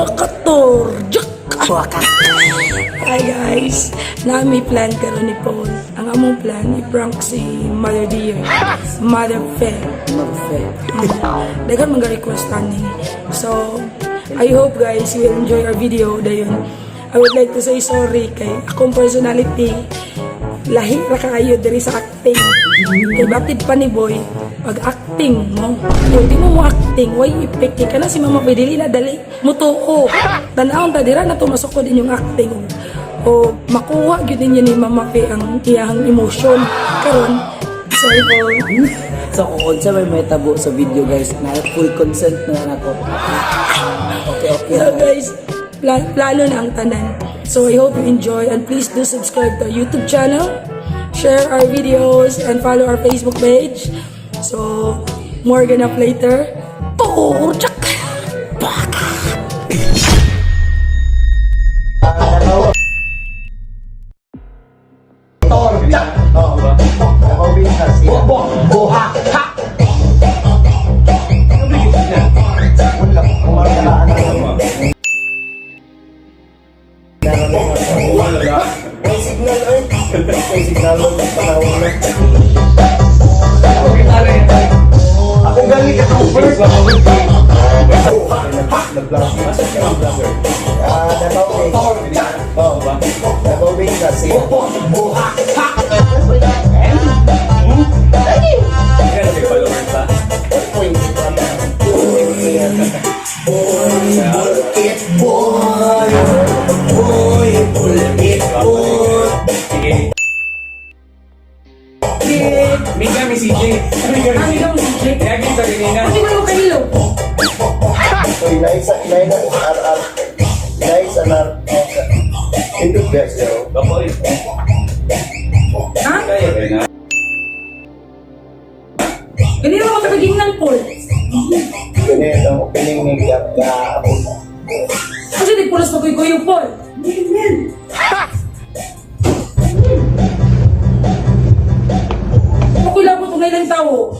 Bakatorjak! Waka! Hi guys! Nami plan karon ni Paul. Ang among plan, i-prank si Mother Dear. Mother Fe. Magfe. Daghan mga request ani. So, I hope guys you will enjoy our video dayon. I would like to say sorry kay akong personality lahi ra kaayo diri sa acting. Kay batid pa ni Boy pag acting mo. Yung di mo mo acting, why epekte ka na si Mama Boy dili na dali mutuo. Tan-awon ta dira na to masukod inyong acting o makuha gyud ninyo ni Mama Fe ang iyang emotion karon. Sorry Paul. So kung unsa may mahitabo sa video guys, na full consent na nako. Okay, okay. So guys, plano na ang tanan. So I hope you enjoy and please do subscribe to our YouTube channel, share our videos, and follow our Facebook page. So, more ganap later. Torchak! Baka! May signal ay. May signal mo panahon na. Ako galing ka itong first. Ah, Davao Bay. Oh, Davao Bay kasi. Boy, boy, boy, pulpit, boy. Mika, mi CJ. Mika, mi Amiga mo si Jake. Kaya kita kanina. Kasi wala ko kahilo. Uy, nice, nice, R, R. Nice, R, R. Hindi, guys, yo. Ha? Kaya ba na? Ganito mo kataging ng Paul. Ganito ang opening ni Gap na ako. Kasi di pulos pagkuy-kuyo, Paul. Ako lang po kung ilang tao.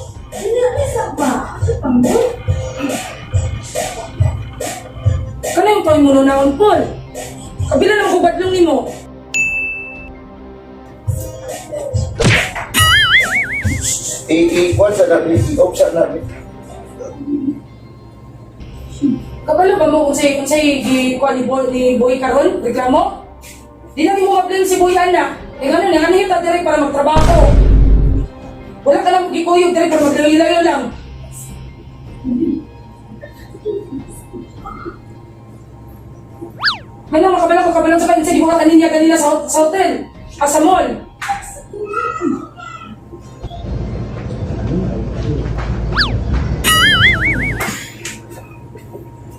Kano yung toy mo naon, Paul? Kabila lang ko badlong nimo. I-equal sa namin, i-off sa namin. Kabalo ba mo kung say gi kuan ni Boy, ni Boy karon reklamo? Di na mo ma-blame si Boy ana. Eh ngano na ngano ta diri para magtrabaho. Wala ka lang gikuyog diri para maglayo-layo lang. May nang makabala ko kabalong sa kanila sa gibuhat ani niya kanina sa hotel, ah, sa mall.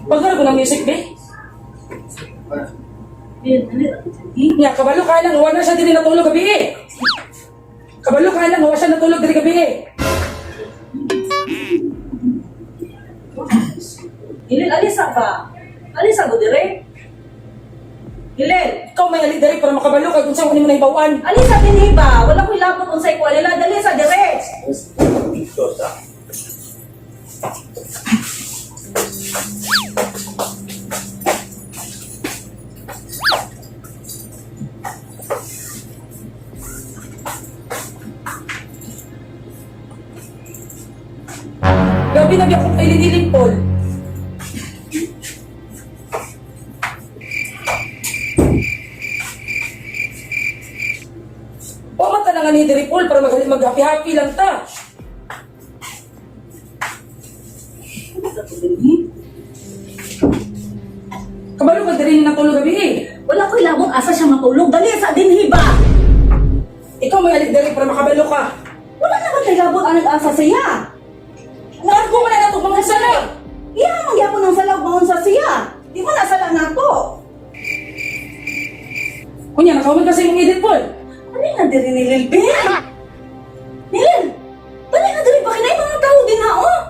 Pagkara ko ng music, be. Nga, kabalo ka lang, wala siya diri natulog gabi eh. Kabalo ka lang, wala siya natulog diri gabi eh. Hilil, alisa ba? Alisa ko dire. Hilil, Ikaw may ali diri para makabalo kay kung saan mo na ibawaan. alisa dinhi ba? Wala ko'y labot unsay ko alila. Dali sa dire. Gabi na biya akong pailin-ilin, Paul. O mata na nga ni diri, Paul, para mag-happy-happy lang ta. Kabalo ka diri na natulog gabi eh. Wala ko'y labot asa siya matulog. Dali sa dinhi ba? Ikaw may alik diri para makabalo ka. Wala naman kay labot ang nag-asa siya. Nargo mo na nato mga sala. Iya man gyapon ang salaw baon sa siya. Di mo na sala nato. Kunya, nakauman kasi yung edit, Paul. Ano nga diri ni Lil Ben? Lil, dali nga diri ba kinay mga tao din ha oh?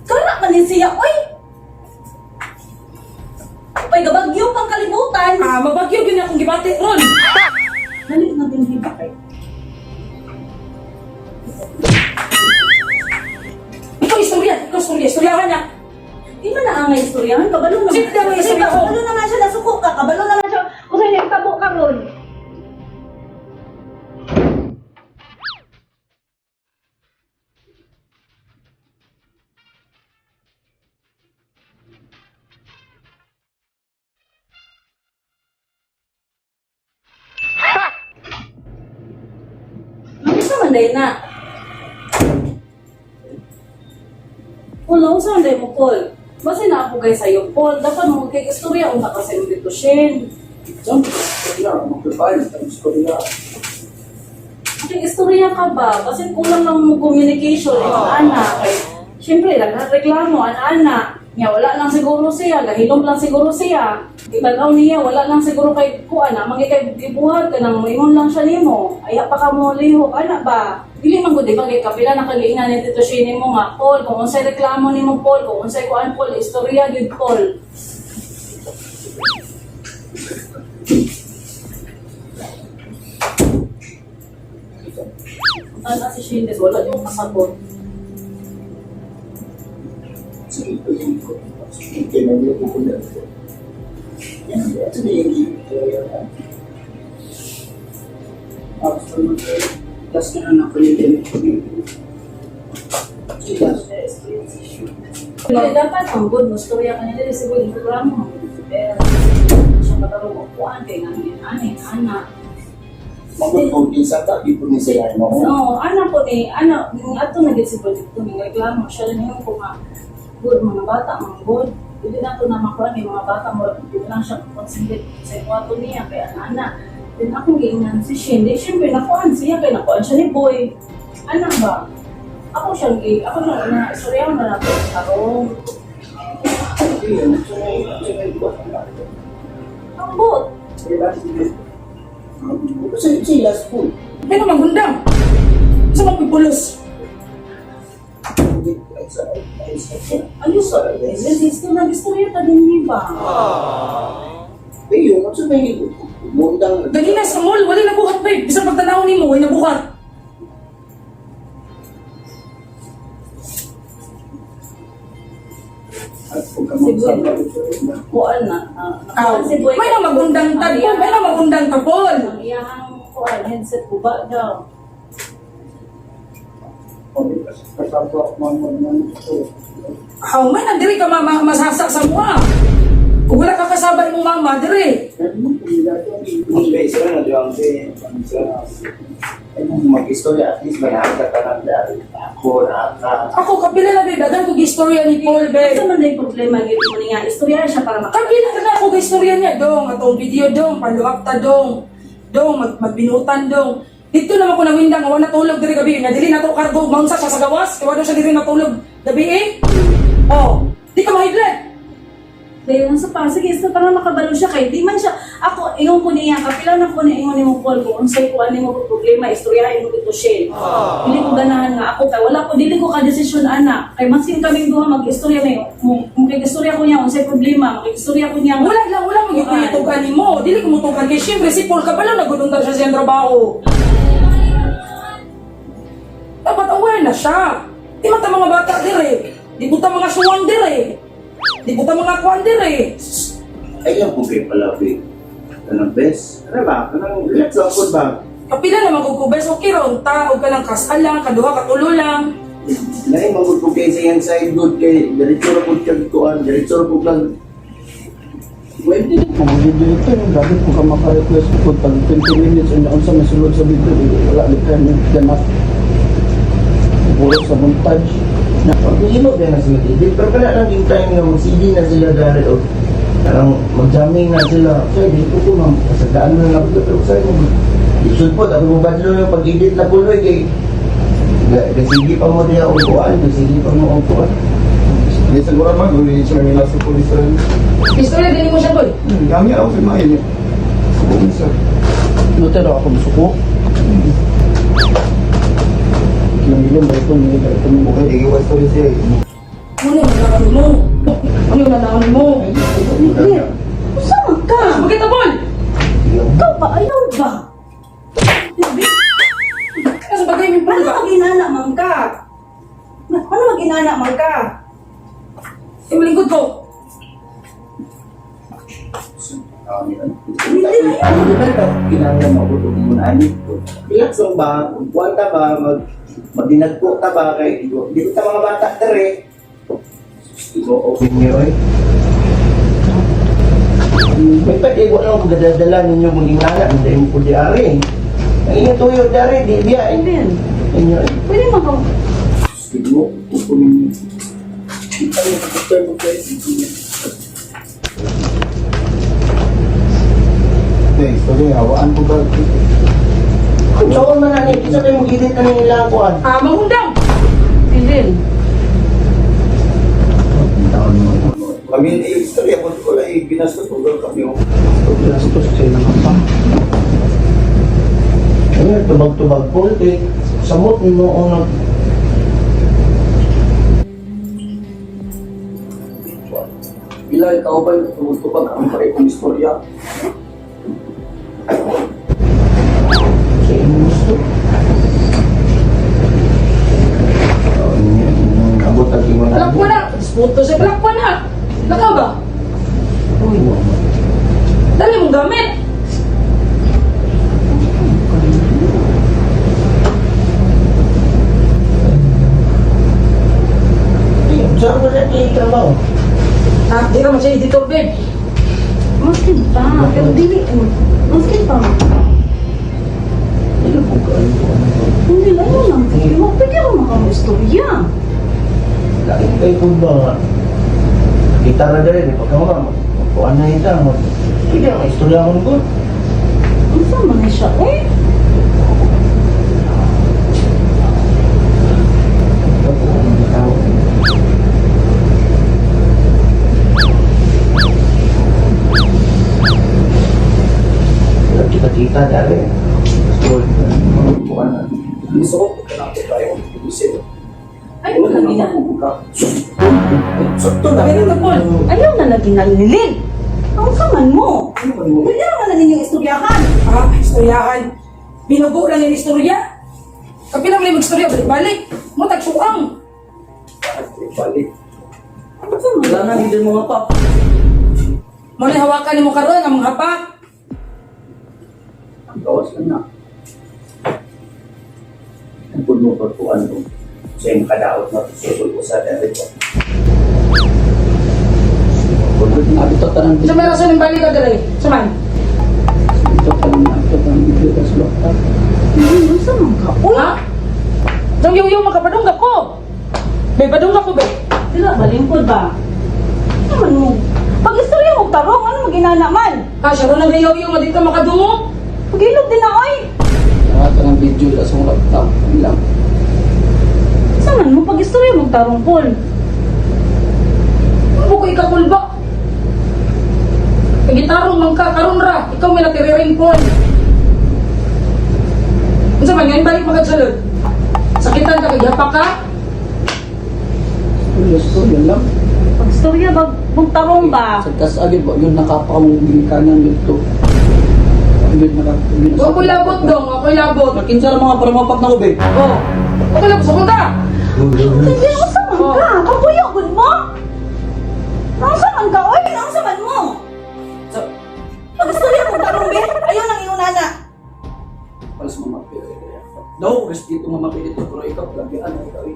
Kara man ni siya oy. Pay gabagyo pang kalibutan. Ah, mabagyo yun akong gibati ron. Dali nga din ba kay? Ikaw istorya, ikaw istorya, istoryahan na. Di man na na nga istoryahan, kabalo na. Sige na nga istorya ko. Kabalo na nga siya, nasuko ka, kabalo na nga siya. Unsay nahitabo karon? Ano man dahil na? Paul, unsa man dahil mo, Paul? Basta na ako guys sa'yo, Paul. Dapat mo kay istorya unta ka sa imong dito, Shen. Saan istorya? Mag-prepare sa istorya. Kay istorya ka ba? Kasi kulang lang mo communication, eh, ana. Kay, siyempre, nagreklamo, ana. Nya, wala lang siguro siya, gahilom lang siguro siya. Ibalaw niya, wala lang siguro kay kuan, na mangi kay gibuhat ka nang moingon lang siya nimo. Aya pa ka mo lihok, ana ba? Dili man gud di ba kay kapila nakaliinan ni Tito Shane nimo nga, Paul, kung unsay reklamo nimo Paul, kung unsay kuan Paul, istorya gyud Paul. Ana si Shane, wala yung kasagot. Sige, pagin ko. Okay, nagluto ko na. Yan, ito na yung istorya. After last na na ako yung Sige. Hindi, dapat ang good mo, storya ka nila, siguro yung programa mo. Pero, siya katarong upuan, kay nga niya, ani, ana. Magod-godin sa ta, di po ni sila no. No, ana po ni, ana, yung ato na gid si Budget ko, ning reklamo, siya lang yung ko nga, good, mga bata, mga good. Dili na to na makuha ni mga bata, mo, di lang siya concentrate sa kwarto niya, kay ana, ana. Then ako giingnan si Shin, di siyempre nakuan siya, kay nakuan siya ni Boy. Ana ba? Ako siyang, na, istorya na nato, karong, ang bot. Sa last po. May naman gundang. Sa mga pipulos. Ano sa? Gusto na gusto niya tanin niya ba? Eh, yung sa may mundang Ganina sa mall, wala nabuhat babe. Bisan pagtanaw nimo, wala nabuhat. Kuan na. Aw, Nakuan si Boy. may na magundang tagpo, may na magundang tapol. Ang iyahang kuan headset ko ba daw. Aw, may na diri ka mama masasak sa mua. Kung wala ka kasabay mong mama, diri. Mag-istorya at least may hangga ka ng dari. Ako na ka. Ako, kapila na babe, dagan ko istorya ni Paul, babe. Asa man na yung problema gyud mo niya. Istorya siya para maka. Kapila na ako istorya niya, dong. Atong video, dong. Follow up ta, dong. Dong, magbinutan, dong. Dito naman ko nawindang, wala natulog diri gabi. Nga dili na to kargo, maunsa siya sa gawas. Kaya wala siya diri natulog gabi eh. Oh, di ka mahidlat. Dayon sa pa sige sa para makabalo siya kay di man siya ako ingon ko niya kapila na ko ni ingon nimo Paul kung unsay kuan nimo problema istoryahin mo dito Shane. Dili ko ganahan nga ako kay wala ko dili ko ka desisyon ana kay maskin kaming duha mag-istorya may kay istorya ko niya unsay problema mag-istorya ko niya nga- Wala lang, wala magyutugan nimo. Dili ko mutugan kay syempre si Paul kabalo naguduntan siya sa iyang trabaho. Dapat aware na siya. Di man ta mga bata dire. Di buta mga suwang dire. Di buta mga kuan dire. Ay lang po kayo pala, babe. Kanang best. Ano ba? Kanang relax lang po ba? Kapila naman kung kubes, okay ron ta, og ka lang kasal lang, kaduha, katulo lang. Lain magod po kayo sa iyang side good kay diretso ra po kag kuan, diretso ra po kag Pwede na po, mag-video ito. Grabe po ka maka-request po. Pag 20 minutes, and unsa may sulod sa video, eh, wala di time yung ganap. Puro sa montage. Na, Pag-imo ba na sila edit pero kana lang yung time nga mag-CD na sila dari o kanang mag-jamming na sila. Sir, dito ko ma'am, kasadaan na lang ko pero sir mo. Isud po, ako mo badlo yung pag-edit na puloy kay gasigi pa mo diya og kuan, gasigi pa mo og kuan. Hindi siguro mag sila nila sa police sir. Istorya din mo siya, boy. Gamit ako sa mga ini. Subukan sir. Notero ako musuko. Kilong-ilong ba ito? Hindi ba ito? Okay, di ko story siya. Ano yung nanaan mo? Ano yung nanaan mo? Lil, usa man ka? Magkita, Paul! Ikaw ba ayaw ba? Kasi bagay may Paul Ano ba? mag-inana man ka? Ano mag-inana man ka? Eh, malingkod ko. Hindi na kinahanglan maabot og ingon ani. Relax lang ba? Kuan ta ba mag maginagpo ta ba kay di ko ta mga bata dere. Oo, ninyo eh. May pwede ko lang kung gadadala ninyo kung ingana, hindi mo po di ari. Ang inyong tuyo di ari, di biya eh. Lin, Inyo eh. pwede man ka Siguro, kukunin niyo. Ano, kapag mo kayo, Okay, sorry, hawaan ko ba? Kung saan man na ni, isa kayo mag-edit na nila kuan. Ah, mangundang! Lin. Kami, eh, istorya ko wala eh, binastos ko kami. Oh. Gastos kayo naman pa. Ano, tubag-tubag po, eh. Samot mo ang nag... Bila ikaw ba tubag ang parehong istorya? Sa inyong gusto. Oo, inyo, abot ang ingon Lakwa na! Disputo siya, lakwa na! Lakaw ba? Uy, wa man. Dali mong gamit! Eh, saan ko na kayo trabaho? Ah, di ka man siya editor, babe. Maskin pa, pero dili ko. Maskin pa. Ano po ka? Ano po? Ano po? Hindi lang yun lang. Pwede ako makamustorya. Laki kayo po ba? Kita na dali, pagka mo magkuhan na ita. Pwede ang istorya ko ko. Ang sama na siya, eh. Ito po, ang tao. Wala kita-kita dali. Story. Bukan na. Gusto ko, pagka tayo, isip. Ayaw na lagi na. Sakto na. Ganun na, Paul. Ayaw na lagi na nilin. Ang saman mo. Ano ba mo? Pwede naman na ninyong istoryahan. Ah, istoryahan. Binugo lang yung istorya. Kapila mo lang mag-istorya, balik-balik. Mo tagsuang. Balik. Ang saman. Wala na, hindi mo nga pa. Mo na hawakan nimo karon ang mga hapak. Ang gawas lang na. Ang puno pagkuhan ko. Sa iyong kadaot na susol ko sa dali ko. Ito tanang Sa may rason ng balik ka dere. Saman. Ito tanang ito tanang video tas lokta. Lin, ang saman ka. Uy, Ha? Dong yung yung makapadungga ko. Be padungga ko be. dila ba lingkod ba? Ano man mo? Pag istorya mo tarong, ano maginana man? Ha, siya ron nagayaw yung di ka makadungog. Pagilog din na, oy. Lahat tanang video tas mong laptop. Lang. Saman mo pag istorya mo tarong, Paul? Ano ko ikakulba? Gitarong man ka karon ra, ikaw may natiriring Paul. Unsa man ngayon balik makadsulod? Sakitan ka kay hapak ka? Gusto yun lang. Pag istorya ba, mong tarong ba? Sa tas agad ba yun nakapakang ginikanan dito. Yun naka Wa ko'y labot dong, wa ko'y labot. Nakinsa ra mga paramapak na ko be. Oh. Wa ko'y labot sa kunta. Hindi, ang saman ka. Kapuyo, gud mo. Ang saman ka, oy. Ang saman mo. Pag istorya mo tarong, be. Ayaw nang inunana. Palas mamapi. Daw ko dito mamapi dito pero ikaw grabe ano ikaw. eh.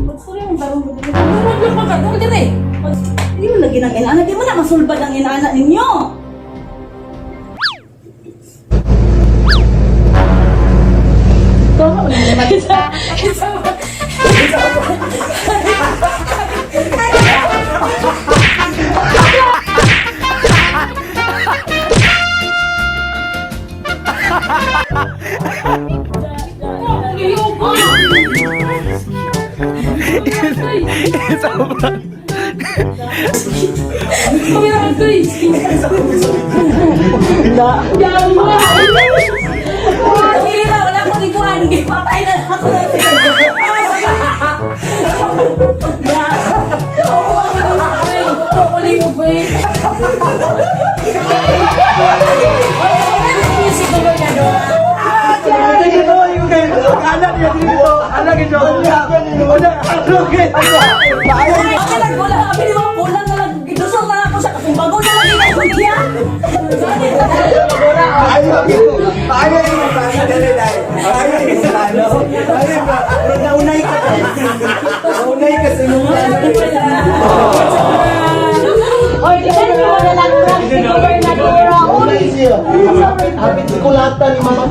Pag istorya mo tarong, be. Murag lang ka dong dire. Hindi mo lagi ng inaana. Di mo na masulbad ang inaana ninyo. Tama, wala naman. Wala, wala akong liguan. Patay na lang ako. Okay lang, wala. Kami di ba, kulang na lang. Gidusol na lang ako sa kakumbago na lang. Ikaw, niya. Hapit, hapit sikulatan ni Mama.